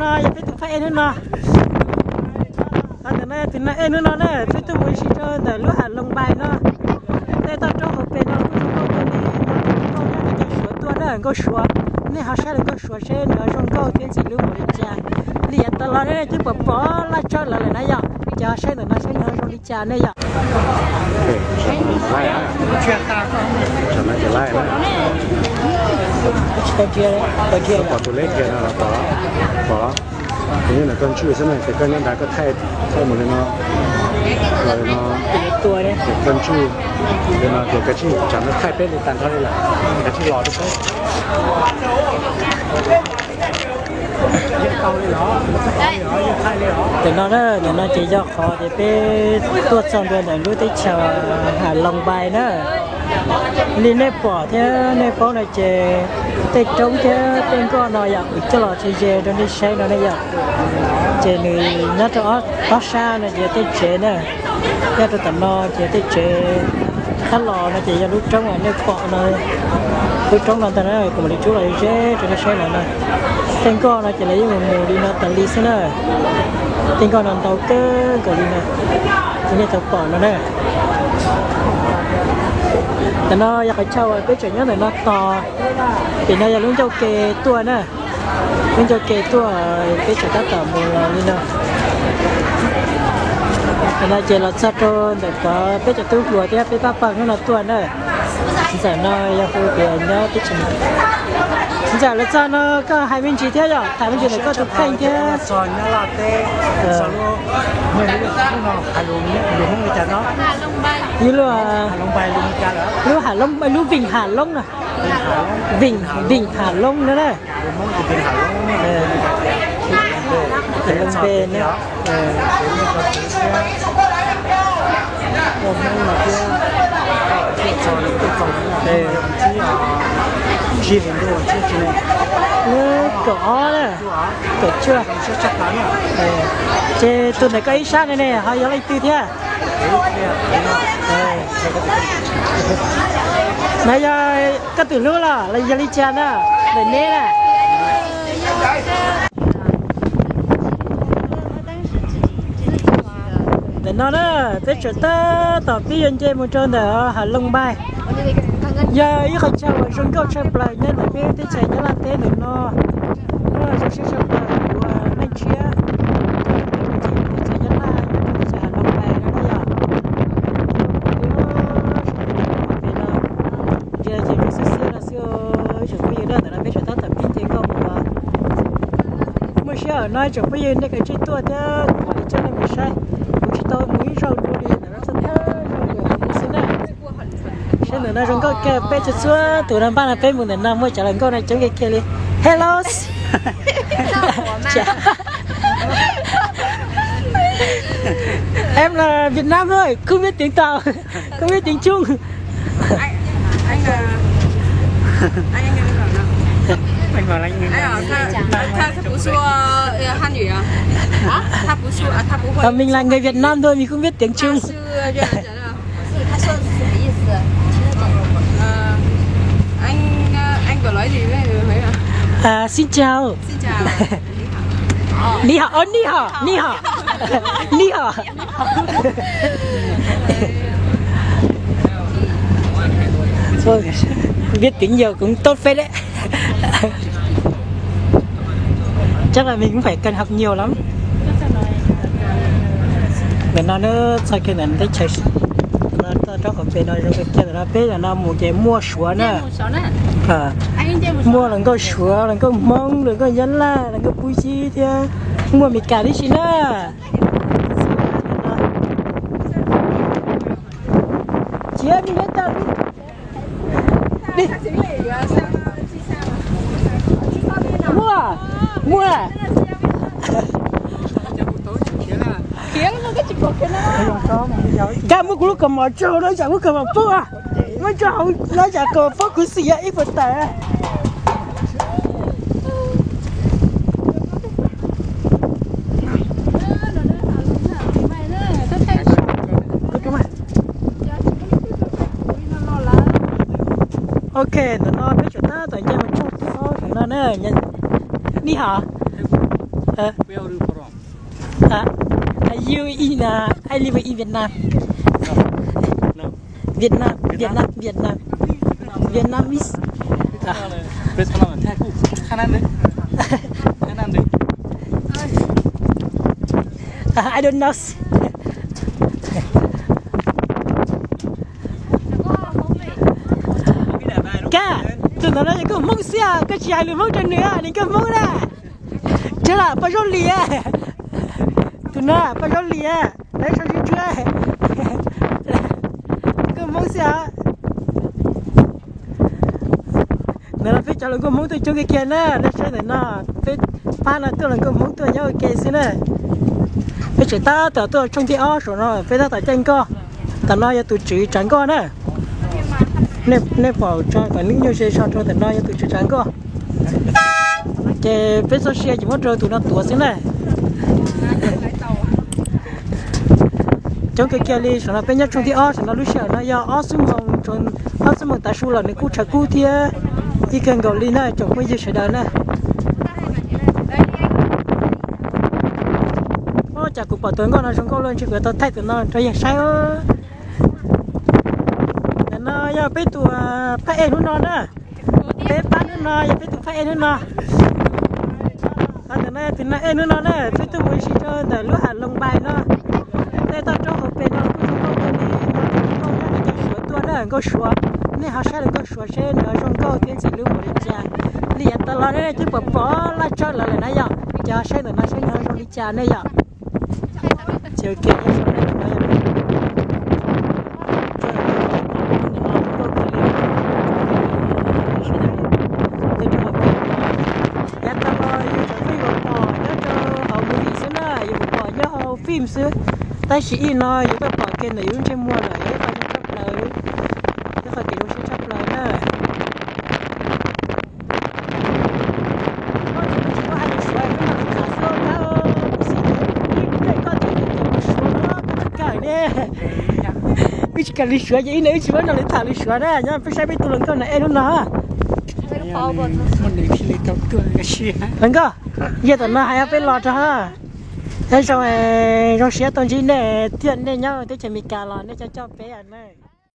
No yog peb tus phab ej hnub no. Ntawm no yog tus no ej hnub no na, peb tuaj mus ua si rau ntawm lub hav Loos Npais no. Tej toj roob hauv pes no kuj zoo nkauj kawg li, nkauj nyob cov Suav tuaj na, nkauj Suav. Nej ho saib lawv nkauj Suav seb nws zoo nkauj thiab ntxim hlub npaum li cas. Li yav tas los nej twb pom pom laj tsawb lawv lawm na yom, ces ho saib ntawm no seb nws ho zoo li cas nej yom. Pom tus leb kiag no los pom, pom. Ces nyob ntawm koj ntswj xwb na, ces koj nyob nrad koj thaij, thaij mus li no, los li no, ces koj ntswj li no ces koj tsij tsam no thaij peb li tag nrho li lawm, koj tsij los rau peb. Ntawm no na, ntawm no ces yog qhov tias peb tuaj txog ntua ntawm lub teb chaws Hav Loos Npais na. Li nej pom thiab nej paub no ces tej roob thiab tej nkoj no yom, kuv coj los ze ze rau nej saib no ne yom. Ces nws nyob rau ob sab no ces tej tsev na, nyob rau tom no ces tej tsev, qab los no ces yog lub roob uas nej pom no. Lub roob no ntag na, kuv mam li rub los ze rau nej saib no na. Tej nkoj no ces lawv yeej mus mus li no tas li xwb na. Tej nkoj no ntau kawg nkaus li no, ces nej tau pom no na. Ntawm no yog qhov chaw uas peb tseem nyob ntawm no tos, pem no yog lub ncauj ke tuaj na. Lub ncauj ke tuaj, peb tseem tab tom mus los li no. Ntawm no ces los txog rau ntawm qhov peb cov tub hluas thiab peb pab pawg hnub no tuaj na. Ntawm no yog hu tias nyob teb chaws. Ntawm lawv txog no koj hais me ntsis thiab yom, tham me ntsis ntawm koj tus kheej thiab. Yog lub, lub Hav Loos, lub Vịnh Hạ Long na. Vịnh, Vịnh Hạ Long no na. Loos Npe na. Lub kaum ob na, kaum cuaj. Ces tus ntawm koj ib sab ne ne ho yog leej twg thiab? No yog koj tus hlub los los yog li cas na? Ntawm neb na. Ntawm no na, peb tseem tab tom pib yuav nce mus rau ntawm Hav Loos Npais. Yog ib qhov chaw uas zoo nkauj tshaj plaws nyob ntawm peb teb chaws Nyab Laj teb ntawm no. Zoo siab tshaj plaws uas neeg tshiab, teb chaws Nyab Laj, teb chaws Hav Loos Npais no na yom. Ntsia ces kuj xiab xiab no xwb, ib tsoom phooj ywg na, ntawm no peb sawv tab tom pib nce nkoj mus. Muaj siab no ib tsoom phooj ywg nej kav tsij tuaj thiab kuv mam li coj nej mus saib. Kuv tsis tau mus ib zaug dua li, ntawm no txog thawj zaug xwb na. Saib ntawm no zoo nkauj kawg, peb txhua txhua tus no npaj no peb mus ntawm no muaj cov hluas nkauj no coob kawg kiag li. Hello. Em là Việt Nam thôi, không biết tiếng Tàu, không biết tiếng Trung. Anh, anh, ờ, anh, anh, anh, anh, anh, ờ, tha, tha, tha bù su, ờ, Hàn Quốc à? Hả? Tha bù su, à, tha bù Ờ, mình là người Việt Nam thôi, mình không biết tiếng Trung. Sư, ờ, Ờ, anh, ờ, anh có nói gì với người Huế à? À, xin chào. Xin chào. Ni hao, ơ, ni hao, ni hao. Ni hao. Thôi, biết tiếng nhiều cũng tốt phết đấy. Chắc là mình cũng phải cần học nhiều lắm. Ntawm no na, txog kiag ntawm teb chaws no, txog rau qhov pem no zoo kiag ntawm no, peb ntawm no mus ces muaj Suav na. Muaj hluas nkauj Suav, hluas nkauj Hmoob, hluas nkauj Nyab Laj, hluas nkauj Pub Yib thiab muaj Amelikas tib si na. Chiav me neb tau. Muaj, muaj. Koj muab kuv lub kaus mom tso hauv no, tsam muab kaus mom poob, muab tso hauv no tsam kaus mom poob kuv xim ib puas tawm. Ok, ntawm no peb tseem tab tom nce mus txog tom no na. Ni hao. Hả? Hả? Are you in, uh, I live in Vietnam. Vietnam, Vietnam, Vietnam. Vietnamese. Uh, I don't know. Koj, tus ntawd no yog nkauj Hmoob xwb, koj tsis hais lus Hmoob rau nws, nws nkauj Hmoob na. Tseeb lam Paj Zaub Lis, tus no Paj Zaub Lis, lawv sau tsis tsuav, nkauj Hmoob xwb os. Ntawm no peb cov hluas nkauj Hmoob tuaj coob kiag kiag na, nej saib ntawm no, peb pab no tuaj hluas nkauj Hmoob tuaj nyob ua ke xwb na. Peb tseem tab tom tuaj tshooj thib ob saum no, peb tab tom caij nkoj. Tam no yog tus tswv tsav nkoj na. Nej pom tso kom lub nyuag ze so rau, tam no yog tus tswv tsav nkoj. Ces peb txoj sia ces muab rau tus no tuav xwb na. Coob kiag kiag li, saum no peb nyob tshooj thib ob, saum no lub sij hawm no yog ob xuab moos, ob xuab moos tav su los nws kuj tshav kub thiab ib kawg nkaus li na tsoom phooj ywg sawv daws na. Ua cas kuv pom tus nkauj no zoo nkauj luaj, ntshe kuv yuav tau thaij tus no rau yawg saib. Ntawm no yog peb tus phab ej hnub no na. Peb pab hnub no yog peb tus phab ej hnub no. Ntawm no tus naj ej hnub no na, peb tuaj mus ua si rau ntawm lub hav Loos Npais no. Tej toj roob hauv pes no kuj zoo nkauj kawg li, nkauj nyob cov Suav tuaj na, nkauj Suav. Nej ho saib lawv nkauj Suav seb nws ho zoo nkauj thiab ntxim hlub npaum li cas. Li yav tas los nej twb pom pom laj tsawb lawv lawm na yom, ces ho saib ntawm no seb nws ho zoo li cas ne yom. Yav tas los yus tseem pheej yuav pom nyob rau hauv movie xwb na, yus pom nyob hauv film xwb, tab sis ib no yus pheej pom kiag ntawm yus lub ntsej muag lawm, yog ib qho zoo tshaj plaws, ib qho kev zoo siab tshaj plaws na. Wb tsis kawm lus Suav ces ib no wb tsis muab nrog lawv tham lus Suav na, nyob peb saib peb tus hluas nkauj no ej hnub no. Hluas nkauj, yog tam no hais peb los rau ha. Zoo, zoo siab tau ntsib nej thiab, nej nyob teb chaws Amelikas los nej coj coj peb na.